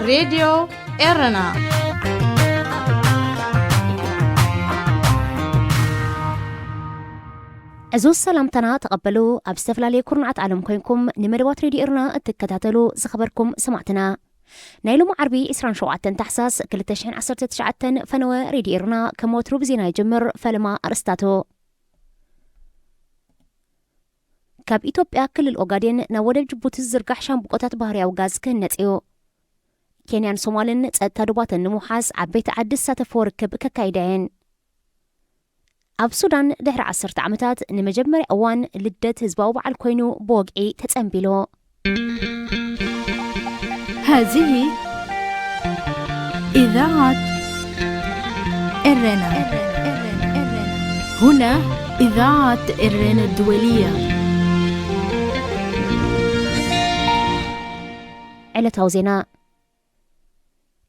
ሬድዮ ኤረና። ዕዙዝ ሰላምታና ተቐበሉ። ኣብ ዝተፈላለየ ኩርናዓት ዓለም ኮይንኩም ንመደባት ሬድዮ ኤረና እትከታተሉ ዝኸበርኩም ሰማዕትና፣ ናይ ሎሚ ዓርቢ ዕስራን ሸውዓተን ታሕሳስ ክልተ ሽሕን ዓሰርተ ትሽዓተን ፈነወ ሬድዮ ኤረና ከም ወትሩ ብዜና ይጅምር። ፈለማ ኣርእስታቱ። ካብ ኢትዮጵያ ክልል ኦጋዴን ናብ ወደብ ጅቡቲ ዝዝርጋሕ ሻምብቆታት ባህርያዊ ጋዝ ክህነጽ እዩ። ኬንያን ሶማልን ጸጥታ ዶባተን ንምውሓስ ዓበይቲ ዓዲ ዝሳተፍዎ ርክብ ከካይዳ እየን። ኣብ ሱዳን ድሕሪ ዓሰርተ ዓመታት ንመጀመርያ እዋን ልደት ህዝባዊ በዓል ኮይኑ ብወግዒ ተጸንቢሉ። هذه إذاعة إرنا. هنا إذاعة إرنا الدولية. ዕለታዊ ዜና።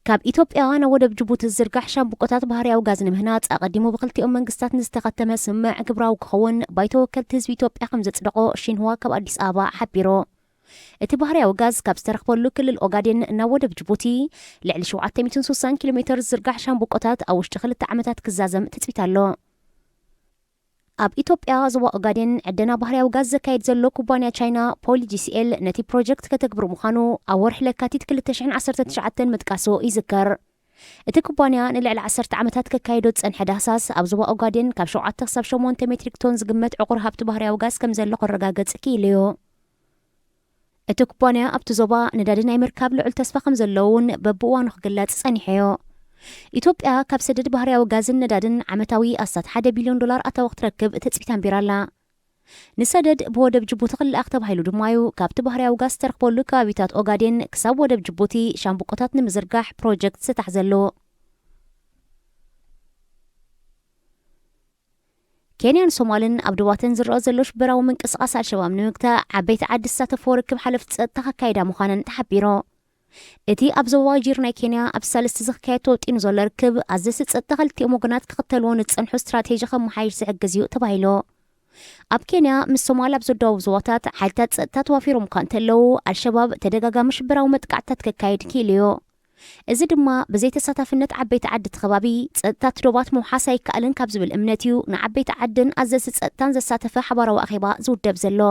ካብ ኢትዮጵያ ናብ ወደብ ጅቡቲ ዝዝርጋሕ ሻምብቆታት ባህርያዊ ጋዝ ንምህናጽ ኣቐዲሙ ብክልቲኦም መንግስታት ንዝተኸተመ ስምምዕ ግብራዊ ክኸውን ባይቶ ወከልቲ ህዝቢ ኢትዮጵያ ከም ዘጽደቖ ሺንሁዋ ካብ ኣዲስ ኣበባ ሓቢሩ። እቲ ባህርያዊ ጋዝ ካብ ዝተረኽበሉ ክልል ኦጋዴን ናብ ወደብ ጅቡቲ ልዕሊ ሸውዓተ ሚእትን ስሳን ኪሎ ሜተር ዝዝርጋሕ ሻምብቆታት ኣብ ውሽጢ ክልተ ዓመታት ክዛዘም ትጽቢት ኣሎ። ኣብ ኢትዮጵያ ዞባ ኦጋዴን ዕደና ባህርያዊ ጋዝ ዘካየድ ዘሎ ኩባንያ ቻይና ፖሊ ጂ ሲ ኤል ነቲ ፕሮጀክት ከተግብር ምዃኑ ኣብ ወርሒ ለካቲት ክልተ ሽሕን ዓሰርተ ትሽዓተን ምጥቃሱ ይዝከር። እቲ ኩባንያ ንልዕሊ ዓሰርተ ዓመታት ከካይዶ ዝጸንሐ ዳህሳስ ኣብ ዞባ ኦጋዴን ካብ ሸውዓተ ክሳብ ሸሞንተ ሜትሪክ ቶን ዝግመት ዕቑር ሃብቲ ባህርያዊ ጋዝ ከም ዘሎ ከረጋግጽ ክኢሉ እዩ። እቲ ኩባንያ ኣብቲ ዞባ ነዳዲ ናይ ምርካብ ልዑል ተስፋ ከም ዘለዎ እውን በብእዋኑ ክግለጽ ጸኒሑ እዩ። ኢትዮጵያ ካብ ሰደድ ባህርያዊ ጋዝን ነዳድን ዓመታዊ ኣስታት ሓደ ቢልዮን ዶላር ኣታዊ ክትረክብ ትጽቢት ኣንቢራ ኣላ። ንሰደድ ብወደብ ጅቡቲ ክለኣኽ ተባሂሉ ድማ እዩ ካብቲ ባህርያዊ ጋዝ ዝተረኽበሉ ከባቢታት ኦጋዴን ክሳብ ወደብ ጅቡቲ ሻምብቆታት ንምዝርጋሕ ፕሮጀክት ዝተታሕዘሉ። ኬንያን ሶማልን ኣብ ዶባተን ዝረኣ ዘሎ ሽበራዊ ምንቅስቓስ ኣልሸባብ ንምግታእ ዓበይቲ ዓዲ ዝሳተፍዎ ርክብ ሓለፍቲ ጸጥታ ከካይዳ ምዃነን ተሓቢሩ። እቲ ኣብ ዞባ ዋጂር ናይ ኬንያ ኣብ ሳልስቲ ዝክካየድ ተወጢኑ ዘሎ ርክብ ኣዘዝቲ ጸጥታ ክልቲኦም ወገናት ክኽተልዎ ንዝጸንሑ ስትራቴጂ ከመሓይሽ ዝሕግዝ እዩ ተባሂሉ። ኣብ ኬንያ ምስ ሶማል ኣብ ዘዳውቡ ዞባታት ሓይልታት ጸጥታ ተዋፊሮም እኳ እንተለዉ፣ ኣልሸባብ ተደጋጋሚ ሽበራዊ መጥቃዕትታት ከካይድ ክኢሉ እዩ። እዚ ድማ ብዘይተሳታፍነት ዓበይቲ ዓዲ እቲ ከባቢ ጸጥታ እቲ ዶባት ምውሓስ ኣይከኣልን ካብ ዝብል እምነት እዩ ንዓበይቲ ዓድን ኣዘዝቲ ጸጥታን ዘሳተፈ ሓባራዊ ኣኼባ ዝውደብ ዘሎ።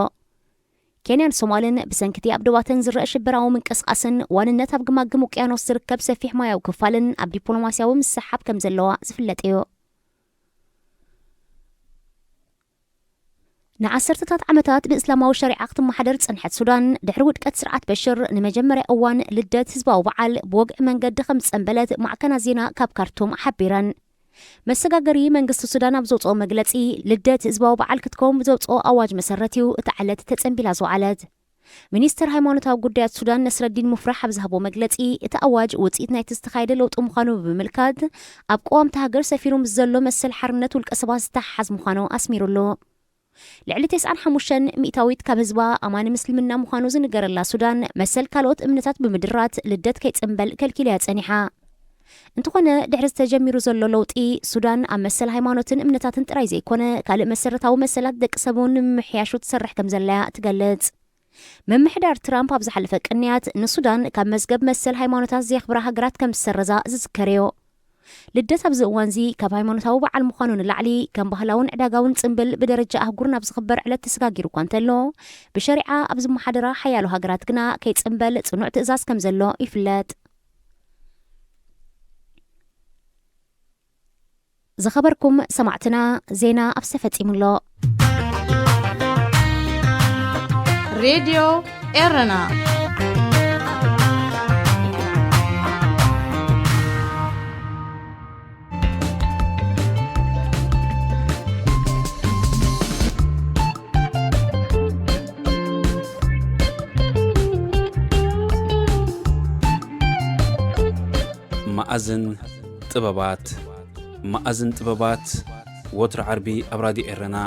ኬንያን ሶማልን ብሰንኪ እቲ ኣብ ዶባተን ዝረአ ሽበራዊ ምንቅስቓስን ዋንነት ኣብ ግማግም ውቅያኖስ ዝርከብ ሰፊሕ ማያዊ ክፋልን ኣብ ዲፕሎማስያዊ ምስሕሓብ ከም ዘለዋ ዝፍለጥ እዩ። ንዓሰርተታት ዓመታት ብእስላማዊ ሸሪዓ ክትመሓደር ዝጸንሐት ሱዳን፣ ድሕሪ ውድቀት ስርዓት በሽር ንመጀመርያ እዋን ልደት ህዝባዊ በዓል ብወግዒ መንገዲ ከም ዝጸንበለት ማዕከናት ዜና ካብ ካርቱም ሓቢረን። መሰጋገሪ መንግስቲ ሱዳን ኣብ ዘውጽኦ መግለጺ፣ ልደት ህዝባዊ በዓል ክትከውን ብዘውጽኦ ኣዋጅ መሰረት እዩ እታ ዕለት ተጸንቢላ ዝወዓለት። ሚኒስተር ሃይማኖታዊ ጉዳያት ሱዳን ነስረዲን ሙፍራሕ ኣብ ዝሃቦ መግለጺ፣ እቲ ኣዋጅ ውጽኢት ናይቲ ዝተኻየደ ለውጢ ምዃኑ ብምምልካት፣ ኣብ ቅዋም እታ ሃገር ሰፊሩ ምስ ዘሎ መሰል ሓርነት ውልቀ ሰባት ዝተሓሓዝ ምዃኑ ኣስሚሩሉ። ልዕሊ ተስዓን ሓሙሽተን ሚእታዊት ካብ ህዝባ ኣማኒ ምስልምና ምዃኑ ዝንገረላ ሱዳን፣ መሰል ካልኦት እምነታት ብምድራት ልደት ከይጽንበል ከልኪላ'ያ ጸኒሓ። እንተኾነ፣ ድሕሪ ዝተጀሚሩ ዘሎ ለውጢ፣ ሱዳን ኣብ መሰል ሃይማኖትን እምነታትን ጥራይ ዘይኮነ፣ ካልእ መሰረታዊ መሰላት ደቂ ሰብ እውን ንምምሕያሹ ትሰርሕ ከም ዘላ'ያ ትገልጽ። ምምሕዳር ትራምፕ ኣብ ዝሓለፈ ቅንያት ንሱዳን ካብ መዝገብ መሰል ሃይማኖታት ዘየኽብራ ሃገራት ከም ዝሰረዛ ዝዝከር እዩ። ልደት ኣብዚ እዋንዚ ካብ ሃይማኖታዊ በዓል ምዃኑ ንላዕሊ ከም ባህላውን ዕዳጋውን ጽምብል ብደረጃ ኣህጉር ናብ ዝኽበር ዕለት ተሰጋጊሩ እኳ እንተሎ፣ ብሸሪዓ ኣብ ዝመሓደራ ሓያሎ ሃገራት ግና ከይጽምበል ጽኑዕ ትእዛዝ ከም ዘሎ ይፍለጥ። ዝኸበርኩም ሰማዕትና፣ ዜና ኣብሰ ፈጺሙ ኣሎ። ሬድዮ ኤረና። መኣዝን ጥበባት። መኣዝን ጥበባት፣ ወትሩ ዓርቢ ኣብ ራድዮ ኤረና።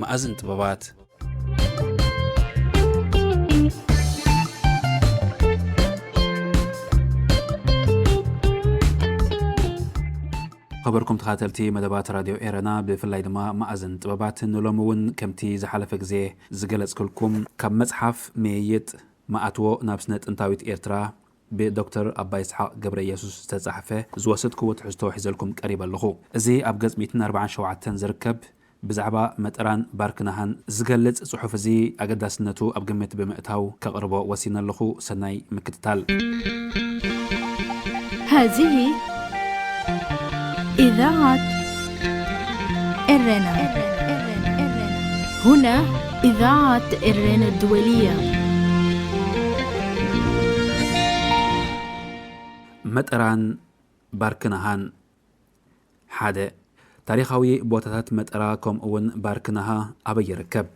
መኣዝን ጥበባት። ኸበርኩም ተኻተልቲ መደባት ራድዮ ኤረና፣ ብፍላይ ድማ መኣዝን ጥበባት፣ ንሎሚ እውን ከምቲ ዝሓለፈ ግዜ ዝገለጽኩልኩም፣ ካብ መጽሓፍ መየይጥ መኣትዎ ናብ ስነ ጥንታዊት ኤርትራ፣ ብዶክተር ኣባ ይስሓቕ ገብረ ኢየሱስ ዝተጻሕፈ ዝወሰድክዎ ትሕዝቶ ሒዘልኩም ቀሪበ ኣለኹ። እዚ ኣብ ገጽ ሚእትን ኣርባዓን ሸውዓተን ዝርከብ ብዛዕባ መጠራን ባርክናሃን ዝገልጽ ጽሑፍ እዚ ኣገዳስነቱ ኣብ ግምት ብምእታው ከቕርቦ ወሲነ ኣለኹ። ሰናይ ምክትታል። هذه إذاعة إرنا. هنا إذاعة إرنا الدولية. መጠራን ባርክናሃን። ሓደ። ታሪኻዊ ቦታታት መጠራ ከምኡ እውን ባርክናሃ ኣበይ ይርከብ?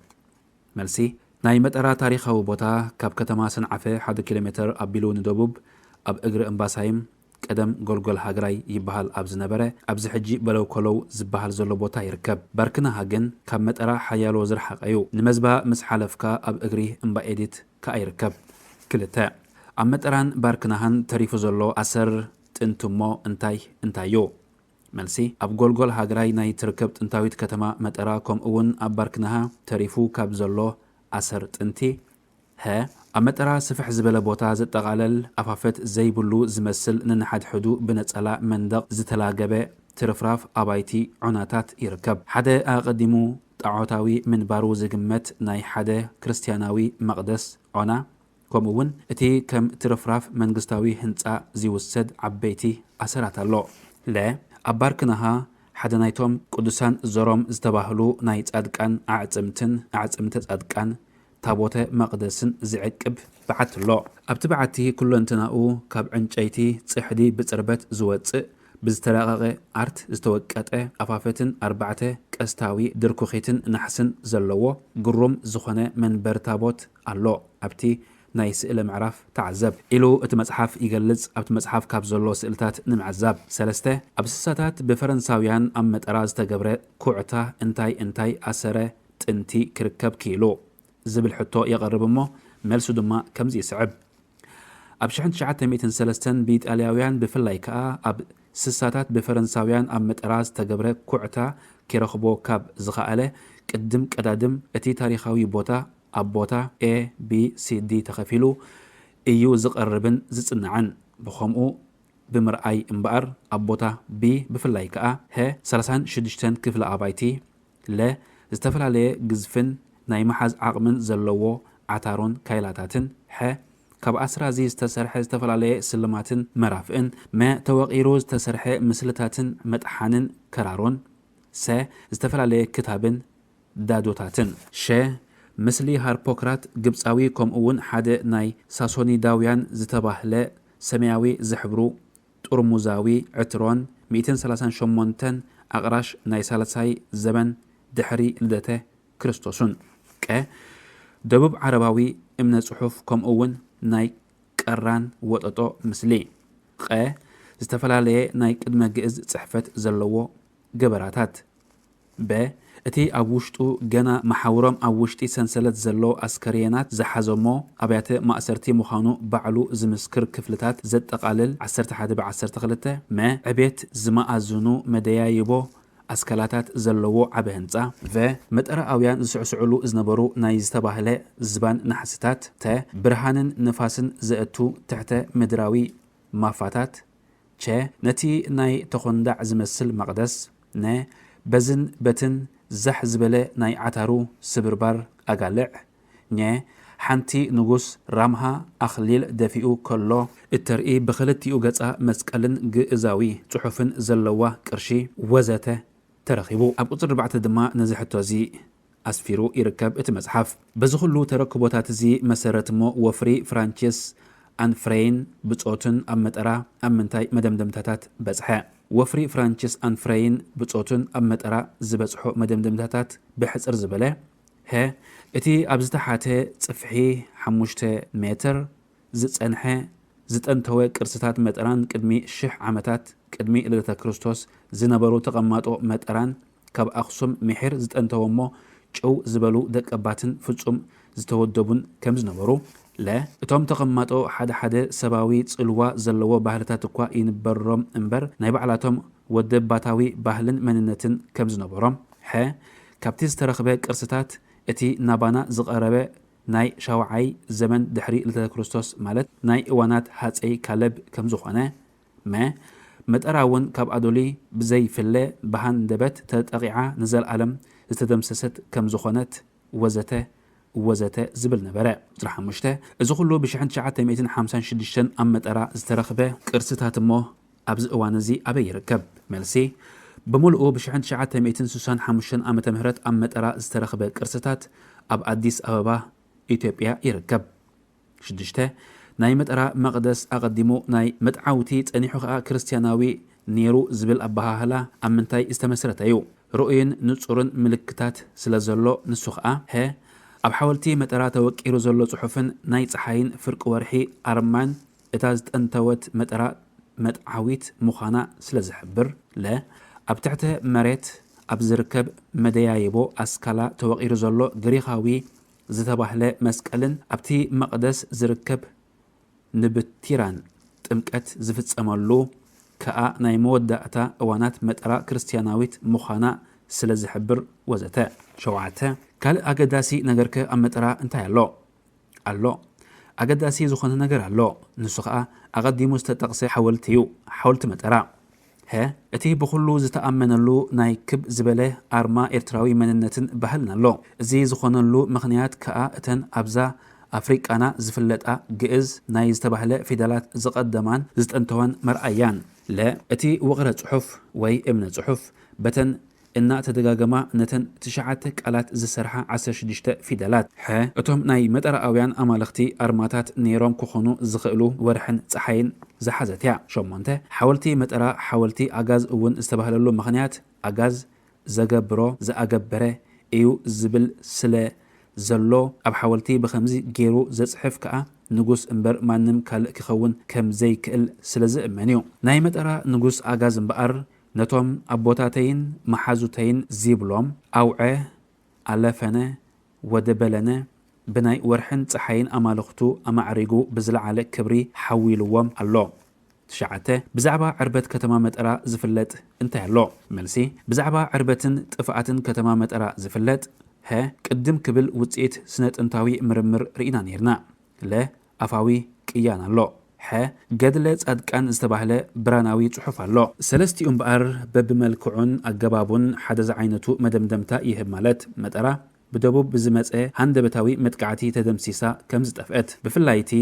መልሲ፣ ናይ መጠራ ታሪኻዊ ቦታ ካብ ከተማ ሰንዓፈ ሓደ ኪሎ ሜተር ኣቢሉ ንደቡብ ኣብ እግሪ እምባሳይም፣ ቀደም ጎልጎል ሃግራይ ይበሃል ኣብ ዝነበረ፣ ኣብዚ ሕጂ በለው ኮለው ዝበሃል ዘሎ ቦታ ይርከብ። ባርክናሃ ግን ካብ መጠራ ሓያሎ ዝረሓቐ እዩ። ንመዝባ ምስ ሓለፍካ ኣብ እግሪ እምባ ኤዲት ከኣ ይርከብ። ክልተ። ኣብ መጠራን ባርክናሃን ተሪፉ ዘሎ ኣሰር ጥንቲ እሞ እንታይ እንታይ እዩ? መልሲ፣ ኣብ ጎልጎል ሃግራይ ናይ ትርከብ ጥንታዊት ከተማ መጠራ ከምኡ እውን ኣብ ባርክናሃ ተሪፉ ካብ ዘሎ ኣሰር ጥንቲ። ሀ። ኣብ መጠራ ስፍሕ ዝበለ ቦታ ዘጠቓለል ኣፋፈት ዘይብሉ ዝመስል ነንሓድሕዱ ብነጸላ መንደቕ ዝተላገበ ትርፍራፍ ኣባይቲ ዖናታት ይርከብ። ሓደ ኣቐዲሙ ጣዖታዊ ምንባሩ ዝግመት ናይ ሓደ ክርስትያናዊ መቕደስ ዖና፣ ከምኡ እውን እቲ ከም ትርፍራፍ መንግስታዊ ህንጻ ዝውሰድ ዓበይቲ ኣሰራት ኣሎ። ለ። ኣብ ባርክናሃ ሓደ ናይቶም ቅዱሳን ዘሮም ዝተባህሉ ናይ ጻድቃን ኣዕጽምትን ኣዕጽምተ ጻድቃን ታቦተ መቕደስን ዝዕቅብ በዓቲ ኣሎ። ኣብቲ በዓቲ ኩለንትናኡ ካብ ዕንጨይቲ ጽሕዲ ብጽርበት ዝወጽእ ብዝተራቐቐ ኣርት ዝተወቀጠ ኣፋፈትን ኣርባዕተ ቀስታዊ ድርኩኺትን ናሕስን ዘለዎ ግሩም ዝኾነ መንበር ታቦት ኣሎ። ኣብቲ ናይ ስእለ ምዕራፍ ተዓዘብ ኢሉ እቲ መጽሓፍ ይገልጽ። ኣብቲ መጽሓፍ ካብ ዘሎ ስእልታት ንምዕዛብ። ሰለስተ። ኣብ ስሳታት ብፈረንሳውያን ኣብ መጠራ ዝተገብረ ኩዕታ እንታይ እንታይ ኣሰረ ጥንቲ ክርከብ ክኢሉ? ዝብል ሕቶ የቐርብ እሞ መልሱ ድማ ከምዚ ይስዕብ። ኣብ ሽሕን ትሽዓተ ሚእትን ሰለስተን ብኢጣልያውያን ብፍላይ ከኣ ኣብ ስሳታት ብፈረንሳውያን ኣብ መጠራ ዝተገብረ ኩዕታ ኪረኽቦ ካብ ዝኸኣለ ቅድም ቀዳድም እቲ ታሪኻዊ ቦታ ኣብ ቦታ A፣ B፣ C፣ D ተኸፊሉ እዩ ዝቐርብን ዝጽናዕን። ብኸምኡ ብምርኣይ እምበኣር ኣብ ቦታ B ብፍላይ ከኣ ሀ ሰላሳን ሽዱሽተን ክፍለ ኣባይቲ፣ ለ ዝተፈላለየ ግዝፍን ናይ ምሓዝ ዓቕምን ዘለዎ ዓታሮን ካይላታትን፣ ሐ ካብ ኣስራዚ ዝተሰርሐ ዝተፈላለየ ስልማትን መራፍእን፣ መ ተወቒሩ ዝተሰርሐ ምስልታትን መጥሓንን ከራሮን፣ ሰ ዝተፈላለየ ክታብን ዳዶታትን። ሸ፣ ምስሊ ሃርፖክራት ግብጻዊ ከምኡ እውን ሓደ ናይ ሳሶኒዳውያን ዝተባህለ ሰማያዊ ዝሕብሩ ጥርሙዛዊ ዕትሮን ሚእትን ሰላሳን ሸሞንተን ኣቕራሽ ናይ ሳልሳይ ዘበን ድሕሪ ልደተ ክርስቶስን። ቀ፣ ደቡብ ዓረባዊ እምነ ጽሑፍ ከምኡ እውን ናይ ቀራን ወጠጦ ምስሊ። ቐ፣ ዝተፈላለየ ናይ ቅድመ ግእዝ ጽሕፈት ዘለዎ ገበራታት። በ፣ እቲ ኣብ ውሽጡ ገና መሓውሮም ኣብ ውሽጢ ሰንሰለት ዘሎ ኣስከሬናት ዝሓዘሞ ኣብያተ ማእሰርቲ ምዃኑ ባዕሉ ዝምስክር ክፍልታት ዘጠቓልል ዓሰርተ ሓደ ብዓሰርተ ክልተ። መ፣ ዕቤት ዝመኣዝኑ መደያይቦ ኣስካላታት ዘለዎ ዓቢ ህንጻ። ቨ፣ መጠራኣውያን ዝስዕስዕሉ ዝነበሩ ናይ ዝተባህለ ዝባን ናሕስታት። ተ፣ ብርሃንን ንፋስን ዘእቱ ትሕተ ምድራዊ ማፋታት። ቸ፣ ነቲ ናይ ተኾንዳዕ ዝመስል መቕደስ። ነ፣ በዝን በትን ዛሕ ዝበለ ናይ ዓታሩ ስብርባር ኣጋልዕ። ኘ፣ ሓንቲ ንጉስ ራምሃ ኣኽሊል ደፊኡ ከሎ እተርኢ ብኽልቲኡ ገጻ መስቀልን ግእዛዊ ጽሑፍን ዘለዋ ቅርሺ ወዘተ ተረኺቡ። ኣብ ቁጽሪ ኣርባዕተ ድማ ነዚ ሕቶ እዚ ኣስፊሩ ይርከብ እቲ መጽሓፍ። በዚ ኹሉ ተረክቦታት እዚ መሰረት እሞ ወፍሪ ፍራንቺስ ኣን ፍሬይን ብጾቱን ኣብ መጠራ ኣብ ምንታይ መደምደምታታት በጽሐ? ወፍሪ ፍራንቺስ ኣን ፍሬይን ብጾቱን ኣብ መጠራ ዝበጽሖ መደምደምታታት ብሕጽር ዝበለ፣ ሀ፣ እቲ ኣብ ዝተሓተ ጽፍሒ ሓሙሽተ ሜትር ዝጸንሐ ዝጠንተወ ቅርስታት መጠራን ቅድሚ ሽሕ ዓመታት ቅድሚ ልደተ ክርስቶስ ዝነበሩ ተቐማጦ መጠራን ካብ ኣኽሱም ምሒር ዝጠንተወ እሞ ጭው ዝበሉ ደቀባትን ፍጹም ዝተወደቡን ከም ዝነበሩ፣ ለ፣ እቶም ተቐማጦ ሓደ ሓደ ሰባዊ ጽልዋ ዘለዎ ባህልታት እኳ ይንበሮም እምበር ናይ ባዕላቶም ወደባታዊ ባህልን መንነትን ከም ዝነበሮም፣ ሐ፣ ካብቲ ዝተረኽበ ቅርስታት እቲ ናባና ዝቐረበ ናይ ሻውዓይ ዘመን ድሕሪ ልደተ ክርስቶስ፣ ማለት ናይ እዋናት ሃጸይ ካለብ ከም ዝኾነ፣ መ፣ መጠራ እውን ካብ ኣዶሊ ብዘይፍለ ብሃንደበት ተጠቒዓ ንዘለኣለም ዝተደምሰሰት ከም ዝኾነት፣ ወዘተ ወዘተ ዝብል ነበረ። ቁጽሪ ሓሙሽተ፣ እዚ ኩሉ ብ ሽሕን ትሽዓተ ሚእትን ሓምሳን ሽዱሽተን ኣብ መጠራ ዝተረኽበ ቅርስታት እሞ ኣብዚ እዋን እዚ ኣበይ ይርከብ? መልሲ፣ ብምሉኡ ብ ሽሕን ትሽዓተ ሚእትን ስሳን ሓሙሽተን ዓመተ ምህረት ኣብ መጠራ ዝተረኽበ ቅርስታት ኣብ ኣዲስ ኣበባ ኢትዮጵያ ይርከብ። ሽዱሽተ፣ ናይ መጠራ መቕደስ ኣቐዲሙ ናይ መጥዓውቲ ጸኒሑ ኸኣ ክርስትያናዊ ነይሩ ዝብል ኣበሃህላ ኣብ ምንታይ ዝተመስረተ እዩ? ርኡይን ንጹርን ምልክታት ስለ ዘሎ፣ ንሱ ኸኣ፣ ሀ፣ ኣብ ሓወልቲ መጠራ ተወቂሩ ዘሎ ጽሑፍን ናይ ጸሓይን ፍርቂ ወርሒ ኣርማን እታ ዝጠንተወት መጠራ መጥዓዊት ምዃና ስለ ዝሕብር፣ ለ፣ ኣብ ትሕተ መሬት ኣብ ዝርከብ መደያይቦ ኣስካላ ተወቂሩ ዘሎ ግሪኻዊ ዝተባህለ መስቀልን ኣብቲ መቕደስ ዝርከብ ንብቲራን ጥምቀት ዝፍጸመሉ ከኣ ናይ መወዳእታ እዋናት መጠራ ክርስትያናዊት ምዃና ስለ ዝሕብር ወዘተ። ሸውዓተ፣ ካልእ ኣገዳሲ ነገርከ ኣብ መጠራ እንታይ ኣሎ? ኣሎ። ኣገዳሲ ዝኾነ ነገር ኣሎ። ንሱ ኸኣ ኣቐዲሙ ዝተጠቕሰ ሓወልቲ እዩ። ሓወልቲ መጠራ። ሀ፣ እቲ ብኹሉ ዝተኣመነሉ ናይ ክብ ዝበለ ኣርማ ኤርትራዊ መንነትን ባህልን ኣሎ። እዚ ዝኾነሉ ምኽንያት ከኣ እተን ኣብዛ ኣፍሪቃና ዝፍለጣ ግእዝ ናይ ዝተባህለ ፊደላት ዝቐደማን ዝጠንተዋን መርኣያን። ለ፣ እቲ ውቕረ ጽሑፍ ወይ እምነ ጽሑፍ በተን እናተደጋገማ ነተን ትሽዓተ ቃላት ዝሰርሓ ዓሰርተ ሽዱሽተ ፊደላት። ሐ፣ እቶም ናይ መጠራኣውያን ኣማልኽቲ ኣርማታት ነይሮም ክኾኑ ዝኽእሉ ወርሕን ጸሓይን ዝሓዘት እያ። ሸሞንተ፣ ሓወልቲ መጠራ ሓወልቲ ኣጋዝ እውን ዝተባህለሉ ምኽንያት ኣጋዝ ዘገብሮ፣ ዝኣገበረ፣ እዩ ዝብል ስለ ዘሎ፣ ኣብ ሓወልቲ ብኸምዚ ገይሩ ዘጽሕፍ ከኣ ንጉስ እምበር ማንም ካልእ ክኸውን ከም ዘይክእል ስለ ዝእመን እዩ። ናይ መጠራ ንጉስ ኣጋዝ እምበኣር ነቶም ኣቦታተይን መሓዙተይን ዚብሎም ኣውዐ፣ ኣለፈነ፣ ወደበለነ ብናይ ወርሕን ጸሓይን ኣማልኽቱ ኣማዕሪጉ ብዝለዓለ ክብሪ ሓዊልዎም ኣሎ። ትሽዓተ፣ ብዛዕባ ዕርበት ከተማ መጠራ ዝፍለጥ እንታይ ኣሎ? መልሲ፣ ብዛዕባ ዕርበትን ጥፍኣትን ከተማ መጠራ ዝፍለጥ፣ ሀ፣ ቅድም ክብል ውጽኢት ስነ ጥንታዊ ምርምር ርኢና ነይርና። ለ፣ ኣፋዊ ቅያን ኣሎ። ሐ፣ ገድለ ጻድቃን ዝተባህለ ብራናዊ ጽሑፍ ኣሎ። ሰለስቲኡ እምበኣር በብመልክዑን ኣገባቡን ሓደ ዝዓይነቱ መደምደምታ ይህብ፣ ማለት መጠራ ብደቡብ ብዝመጸ ሃንደበታዊ መጥቃዕቲ ተደምሲሳ ከም ዝጠፍአት። ብፍላይ እቲ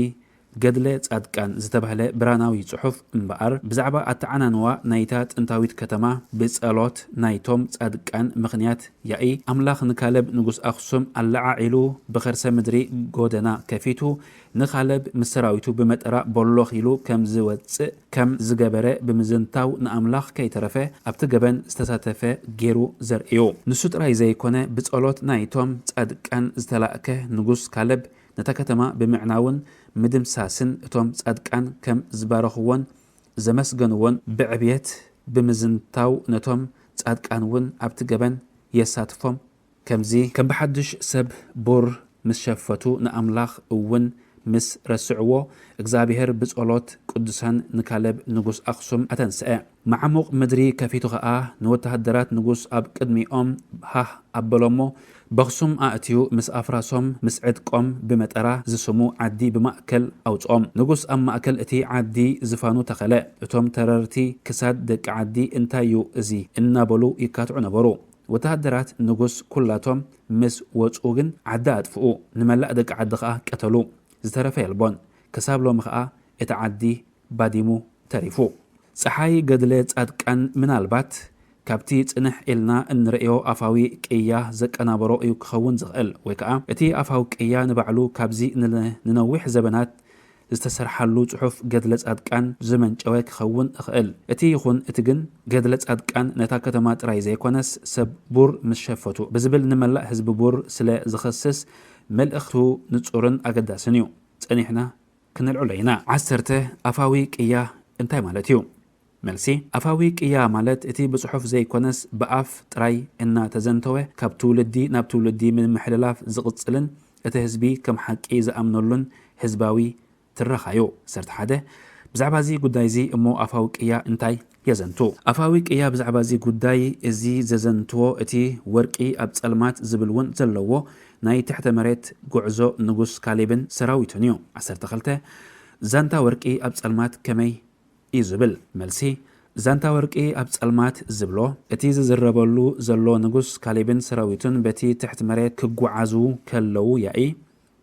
ገድለ ጻድቃን ዝተባህለ ብራናዊ ጽሑፍ እምበኣር፣ ብዛዕባ ኣተዓናንዋ ናይታ ጥንታዊት ከተማ ብጸሎት ናይቶም ጻድቃን ምኽንያት ያኢ፣ ኣምላኽ ንካለብ ንጉስ ኣኽሱም ኣለዓዒሉ ብኸርሰ ምድሪ ጎደና ከፊቱ፣ ንካለብ ምስ ሰራዊቱ ብመጠራ ቦሎኽ ኢሉ ከም ዝወጽእ ከም ዝገበረ ብምዝንታው፣ ንኣምላኽ ከይተረፈ ኣብቲ ገበን ዝተሳተፈ ገይሩ ዘርእዩ። ንሱ ጥራይ ዘይኮነ፣ ብጸሎት ናይቶም ጻድቃን ዝተላእከ ንጉስ ካለብ ነታ ከተማ ብምዕናውን ምድምሳስን እቶም ጻድቃን ከም ዝባረኽዎን ዘመስገንዎን ብዕብየት ብምዝንታው፣ ነቶም ጻድቃን እውን ኣብቲ ገበን የሳትፎም። ከምዚ ከም ብሓድሽ ሰብ ቡር ምስ ሸፈቱ፣ ንኣምላኽ እውን ምስ ረስዕዎ፣ እግዚኣብሄር ብጸሎት ቅዱሳን ንካለብ ንጉስ ኣኽሱም ኣተንስአ። መዓሙቕ ምድሪ ከፊቱ ኸኣ ንወተሃደራት ንጉስ ኣብ ቅድሚኦም ሃህ ኣበሎሞ፣ በኽሱም ኣእትዩ ምስ ኣፍራሶም ምስ ዕጥቆም ብመጠራ ዝስሙ ዓዲ ብማእከል ኣውጽኦም። ንጉስ ኣብ ማእከል እቲ ዓዲ ዝፋኑ ተኸለ። እቶም ተረርቲ ክሳድ ደቂ ዓዲ፣ "እንታይ እዩ እዚ?" እናበሉ ይካትዑ ነበሩ። ወተሃደራት ንጉስ ኩላቶም ምስ ወጹ ግን ዓዲ ኣጥፍኡ፣ ንመላእ ደቂ ዓዲ ኸኣ ቀተሉ። ዝተረፈ የልቦን። ክሳብ ሎሚ ኸኣ እቲ ዓዲ ባዲሙ ተሪፉ። ጸሓይ ገድለ ጻድቃን ምናልባት ካብቲ ጽንሕ ኢልና እንርእዮ ኣፋዊ ቅያ ዘቀናበሮ እዩ ክኸውን ዝኽእል፣ ወይ ከኣ እቲ ኣፋዊ ቅያ ንባዕሉ ካብዚ ንለ-፣ ንነዊሕ ዘበናት ዝተሰርሓሉ ጽሑፍ ገድለ ጻድቃን ዝመንጨወ ክኸውን እኽእል። እቲ ይኹን እቲ ግን፣ ገድለ ጻድቃን ነታ ከተማ ጥራይ ዘይኮነስ፣ ሰብ ቡር ምስ ሸፈቱ ብዝብል ንመላእ ህዝቢ ቡር ስለ ዝኸስስ፣ መልእኽቱ ንጹርን ኣገዳስን እዩ። ጸኒሕና ክነልዕሎ ኢና። ዓሰርተ፣ ኣፋዊ ቅያ እንታይ ማለት እዩ? መልሲ፣ ኣፋዊ ቅያ ማለት እቲ ብጽሑፍ ዘይኮነስ ብኣፍ ጥራይ እናተዘንተወ ካብ ትውልዲ ናብ ትውልዲ ብምሕልላፍ ዝቕጽልን እቲ ህዝቢ ከም ሓቂ ዝኣምነሉን ህዝባዊ ትረኻ እዩ። ዓሰርተ ሓደ፣ ብዛዕባ እዚ ጉዳይ እዚ እሞ ኣፋዊ ቅያ እንታይ የዘንቱ። ኣፋዊ ቅያ ብዛዕባ እዚ ጉዳይ እዚ ዘዘንትዎ እቲ ወርቂ ኣብ ጸልማት ዝብል እውን ዘለዎ ናይ ትሕተ መሬት ጉዕዞ ንጉስ ካሌብን ሰራዊቱን እዩ። ዓሰርተ ክልተ ዛንታ ወርቂ ኣብ ጸልማት ከመይ እዩ ዝብል? መልሲ፣ ዛንታ ወርቂ ኣብ ጸልማት ዝብሎ፣ እቲ ዝዝረበሉ ዘሎ ንጉስ ካሌብን ሰራዊቱን በቲ ትሕቲ መሬት ክጓዓዙ ከለዉ ያኢ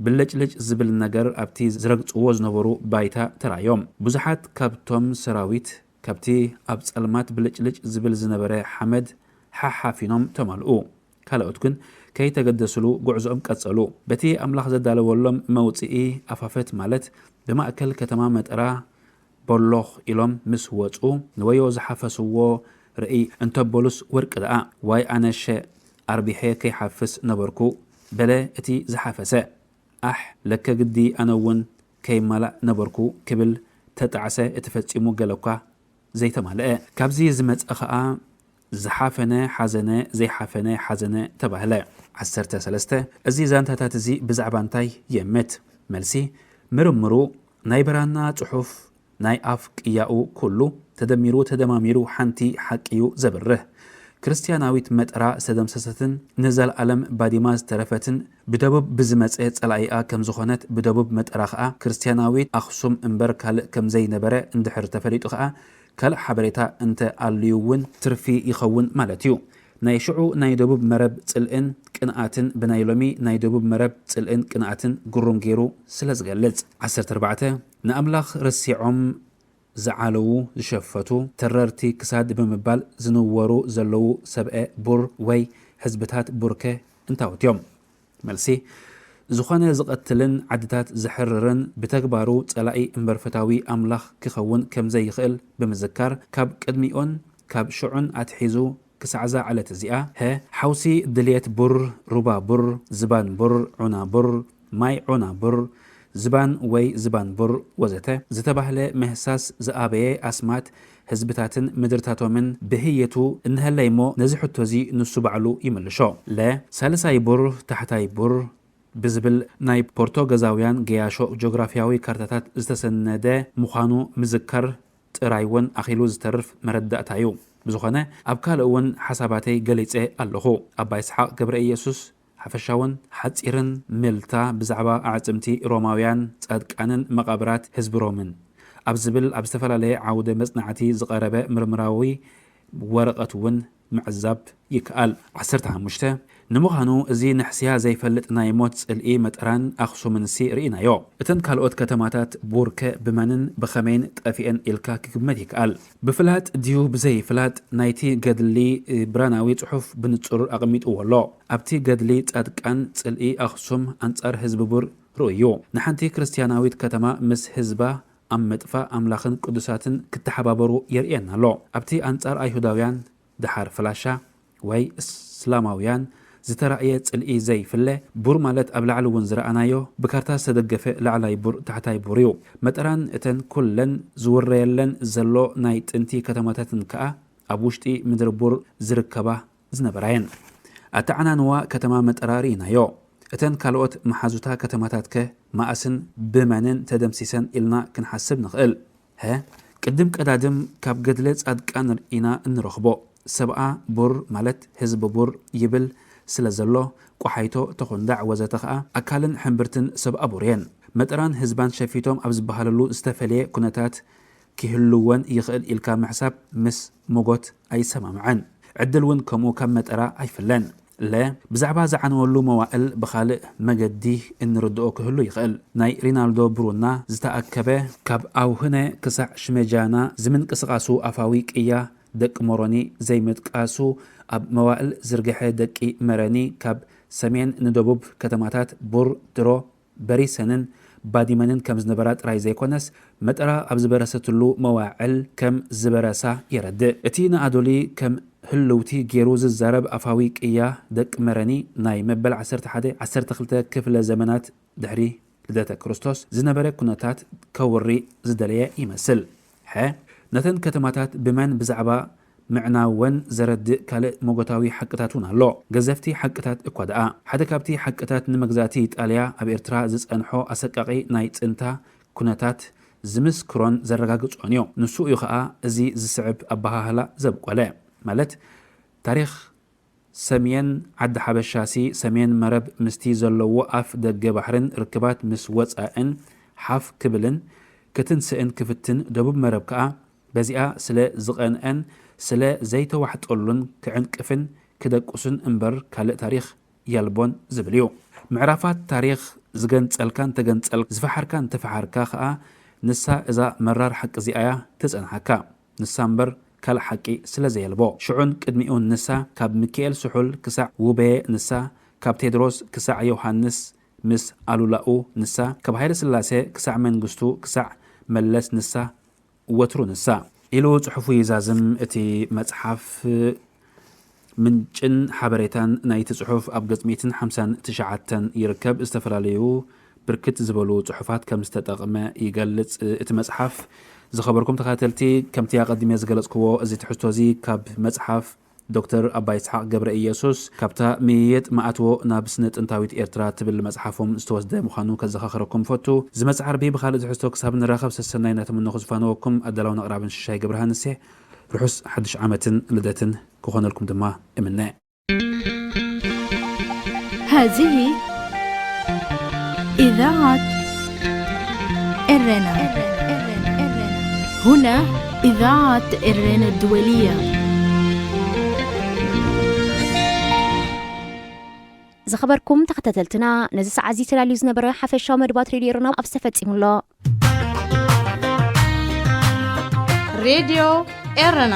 ብልጭልጭ ዝብል ነገር ኣብቲ ዝረግጽዎ ዝነበሩ ባይታ ተራዮም። ብዙሓት ካብቶም ሰራዊት ካብቲ ኣብ ጸልማት ብልጭልጭ ዝብል ዝነበረ ሓመድ ሓሓፊኖም ተመልኡ። ካልኦት ግን ከይተገደስሉ ጉዕዞኦም ቀጸሉ። በቲ ኣምላኽ ዘዳለወሎም መውጽኢ ኣፋፈት ማለት ብማእከል ከተማ መጠራ ቦሎኽ ኢሎም ምስ ወጹ፣ ንወዮ ዝሓፈስዎ ርእይ እንተበሉስ ወርቂ ደኣ፣ ዋይ ኣነሸ ኣርቢሐ ከይሓፍስ ነበርኩ በለ እቲ ዝሓፈሰ። ኣሕ ለከ ግዲ ኣነ እውን ከይማላእ ነበርኩ ክብል ተጣዕሰ እቲ ፈጺሙ ገለኳ ዘይተማልአ። ካብዚ ዝመጸ ኸኣ ዝሓፈነ ሓዘነ ዘይሓፈነ ሓዘነ ተባህለ። ዓሰርተ ሰለስተ እዚ ዛንታታት እዚ ብዛዕባ እንታይ የምት? መልሲ፣ ምርምሩ ናይ ብራና ጽሑፍ ናይ ኣፍ ቅያኡ ኩሉ ተደሚሩ ተደማሚሩ ሓንቲ ሓቂ እዩ ዘብርህ። ክርስትያናዊት መጠራ ዝተደምሰሰትን ንዘለኣለም ባዲማ ዝተረፈትን ብደቡብ ብዝመጸ ጸላኢኣ ከም ዝኾነት ብደቡብ መጠራ ኸኣ ክርስትያናዊት ኣኽሱም እምበር ካልእ ከም ዘይነበረ እንድሕር ተፈሊጡ ኸኣ ካልእ ሓበሬታ እንተ ኣልዩ እውን ትርፊ ይኸውን ማለት እዩ። ናይ ሽዑ ናይ ደቡብ መረብ ጽልእን ቅንኣትን ብናይ ሎሚ ናይ ደቡብ መረብ ጽልእን ቅንኣትን ግሩም ገይሩ ስለ ዝገልጽ። ዓሰርተ ኣርባዕተ ንኣምላኽ ረሲዖም ዝዓለዉ ዝሸፈቱ ተረርቲ ክሳድ ብምባል ዝንወሩ ዘለዉ ሰብአ ቡር ወይ ህዝብታት ቡርከ እንታወት እዮም? መልሲ፣ ዝኾነ ዝቐትልን ዓድታት ዝሕርርን ብተግባሩ ጸላኢ እምበር ፈታዊ ኣምላኽ ክኸውን ከም ዘይኽእል ብምዝካር ካብ ቅድሚኦን ካብ ሽዑን ኣትሒዙ ክሳዕዛ ዕለት እዚኣ፣ ሀ፣ ሓውሲ ድልየት ቡር፣ ሩባ ቡር፣ ዝባን ቡር፣ ዑና ቡር፣ ማይ ዑና ቡር፣ ዝባን ወይ ዝባን ቡር ወዘተ ዝተባህለ ምህሳስ ዝኣበየ ኣስማት ህዝብታትን ምድርታቶምን ብህየቱ እንሀለይ እሞ ነዚ ሕቶ እዚ ንሱ ባዕሉ ይምልሾ። ለ፣ ሳልሳይ ቡር፣ ታሕታይ ቡር ብዝብል ናይ ፖርቶገዛውያን ገያሾ ጆግራፍያዊ ካርታታት ዝተሰነደ ምዃኑ ምዝካር ጥራይ እውን ኣኺሉ ዝተርፍ መረዳእታ እዩ። ብዝኾነ ኣብ ካልእ እውን ሓሳባተይ ገሊጸ ኣለኹ። ኣባ ይስሓቕ ገብረ ኢየሱስ ሓፈሻውን ሓጺርን ምልታ ብዛዕባ ኣዕጽምቲ ሮማውያን ጻድቃንን መቓብራት ህዝቢ ሮምን ኣብ ዝብል ኣብ ዝተፈላለየ ዓውደ መጽናዕቲ ዝቐረበ ምርምራዊ ወረቐት እውን ምዕዛብ ይከኣል። ዓሰርተ ሓሙሽተ ንምዃኑ እዚ ንሕስያ ዘይፈልጥ ናይ ሞት ጽልኢ መጠራን ኣኽሱምንሲ ርኢናዮ። እተን ካልኦት ከተማታት ቡርከ ብመንን ብኸመይን ጠፊኤን ኢልካ ክግመት ይከኣል። ብፍላጥ ድዩ ብዘይፍላጥ ናይቲ ገድሊ ብራናዊ ጽሑፍ ብንጹር ኣቐሚጥዎ ኣሎ። ኣብቲ ገድሊ ጻድቃን ጽልኢ ኣኽሱም ኣንጻር ህዝቢ ቡር ርኡይ እዩ። ንሓንቲ ክርስትያናዊት ከተማ ምስ ህዝባ ኣብ ምጥፋእ ኣምላኽን ቅዱሳትን ክተሓባበሩ የርእየና ኣሎ። ኣብቲ ኣንጻር ኣይሁዳውያን ደሓር ፍላሻ ወይ እስላማውያን ዝተራእየ ጽልኢ ዘይፍለ ቡር ማለት ኣብ ላዕሊ እውን ዝረኣናዮ ብካርታ ዝተደገፈ ላዕላይ ቡር ታሕታይ ቡር እዩ። መጠራን እተን ኩለን ዝውረየለን ዘሎ ናይ ጥንቲ ከተማታትን ከኣ ኣብ ውሽጢ ምድሪ ቡር ዝርከባ ዝነበራ እየን። ኣተዓናንዋ ከተማ መጠራ ርኢናዮ። እተን ካልኦት መሓዙታ ከተማታትከ መኣስን ብመንን ተደምሲሰን ኢልና ክንሓስብ ንኽእል። ሀ፣ ቅድም ቀዳድም ካብ ገድለ ጻድቃን ኢና እንረኽቦ። ሰብኣ ቡር ማለት ህዝቢ ቡር ይብል ስለ ዘሎ፣ ቆሓይቶ፣ ተኾንዳዕ ወዘተ ኸኣ ኣካልን ሕምብርትን ሰብኣ ቡር እየን። መጠራን ህዝባን ሸፊቶም ኣብ ዝበሃለሉ ዝተፈልየ ኩነታት ክህልወን ይኽእል ኢልካ ምሕሳብ ምስ ሞጎት ኣይሰማምዐን። ዕድል እውን ከምኡ ካብ መጠራ ኣይፍለን። ለ፣ ብዛዕባ ዝዓነወሉ መዋእል ብኻልእ መገዲ እንርድኦ ክህሉ ይኽእል። ናይ ሪናልዶ ብሩና ዝተኣከበ ካብ ኣውህነ ክሳዕ ሽመጃና ዝምንቅስቓሱ ኣፋዊ ቅያ ደቂ ሞሮኒ ዘይምጥቃሱ ኣብ መዋእል ዝርግሐ ደቂ መረኒ ካብ ሰሜን ንደቡብ ከተማታት ቡር ድሮ በሪሰንን ባዲመንን ከም ዝነበራ ጥራይ ዘይኮነስ፣ መጠራ ኣብ ዝበረሰትሉ መዋዕል ከም ዝበረሳ የረድእ። እቲ ንኣዶሊ ከም ህልውቲ ገይሩ ዝዛረብ ኣፋዊ ቅያ ደቂ መረኒ፣ ናይ መበል ዓሰርተ ሓደ ዓሰርተ ክልተ ክፍለ ዘመናት ድሕሪ ልደተ ክርስቶስ ዝነበረ ኩነታት ከውሪ ዝደለየ ይመስል። ሐ፣ ነተን ከተማታት ብመን ብዛዕባ ምዕናወን ዘረድእ ካልእ መጎታዊ ሓቅታት እውን ኣሎ። ገዘፍቲ ሓቅታት እኳ ደኣ። ሓደ ካብቲ ሓቅታት ንመግዛእቲ ኢጣልያ ኣብ ኤርትራ ዝጸንሖ ኣሰቃቒ ናይ ጽንታ ኩነታት ዝምስክሮን ዘረጋግጾን እዩ። ንሱ እዩ ኸኣ እዚ ዝስዕብ ኣበሃህላ ዘብቆለ። ማለት፣ ታሪኽ ሰሜን ዓዲ ሓበሻሲ ሰሜን መረብ ምስቲ ዘለዎ ኣፍ ደገ ባሕርን ርክባት ምስ ወጻእን ሓፍ ክብልን ክትንስእን ክፍትን፣ ደቡብ መረብ ከኣ በዚኣ ስለ ዝቐንዐን ስለ ዘይተዋሕጠሉን ክዕንቅፍን ክደቅሱን እምበር ካልእ ታሪኽ የልቦን ዝብል እዩ። ምዕራፋት ታሪኽ ዝገንጸልካን ተገንጸል ዝፈሓርካን ተፈሓርካ ከኣ ንሳ እዛ መራር ሓቂ እዚኣ እያ ትጸንሓካ። ንሳ እምበር ካልእ ሓቂ ስለ ዘየልቦ። ሽዑን ቅድሚኡን ንሳ ካብ ሚካኤል ስሑል ክሳዕ ውበየ ንሳ፣ ካብ ቴድሮስ ክሳዕ ዮሃንስ ምስ ኣሉላኡ ንሳ፣ ካብ ሃይለ ስላሴ ክሳዕ መንግስቱ ክሳዕ መለስ ንሳ፣ ወትሩ ንሳ። ኢሉ ጽሑፉ ይዛዝም። እቲ መጽሓፍ ምንጭን ሓበሬታን ናይቲ ጽሑፍ ኣብ ገጽ ሚእትን ሓምሳን ትሽዓተን ይርከብ። ዝተፈላለዩ ብርክት ዝበሉ ጽሑፋት ከም ዝተጠቕመ ይገልጽ እቲ መጽሓፍ። ዝኸበርኩም ተኸታተልቲ፣ ከምቲ ኣቐዲመ ዝገለጽክዎ፣ እዚ ትሕዝቶ እዚ ካብ መጽሓፍ ዶክተር ኣባ ይስሓቕ ገብረ ኢየሱስ፣ ካብታ ምይይጥ መኣትዎ ናብ ስነ ጥንታዊት ኤርትራ ትብል መጽሓፎም ዝተወስደ ምዃኑ ከዘኻኽረኩም ፈቱ። ዝመጽእ ዓርቢ ብኻልእ ትሕዝቶ ክሳብ ንራኸብ፣ ሰሰናይ እናተመነኹ ዝፋነወኩም ኣዳላውን ኣቕራብን ሽሻይ ገብረሃንሴ፣ ርሑስ ሓድሽ ዓመትን ልደትን ክኾነልኩም ድማ እምነ። هذه إذاعة إرنا. هنا إذاعة إرنا الدولية. ዝኸበርኩም ተኸታተልትና፣ ነዚ ሰዓት እዚ ተዳልዩ ዝነበረ ሓፈሻዊ መድባት ሬድዮ ኤረና ኣብዚ ተፈጺሙ ኣሎ። ሬድዮ ኤረና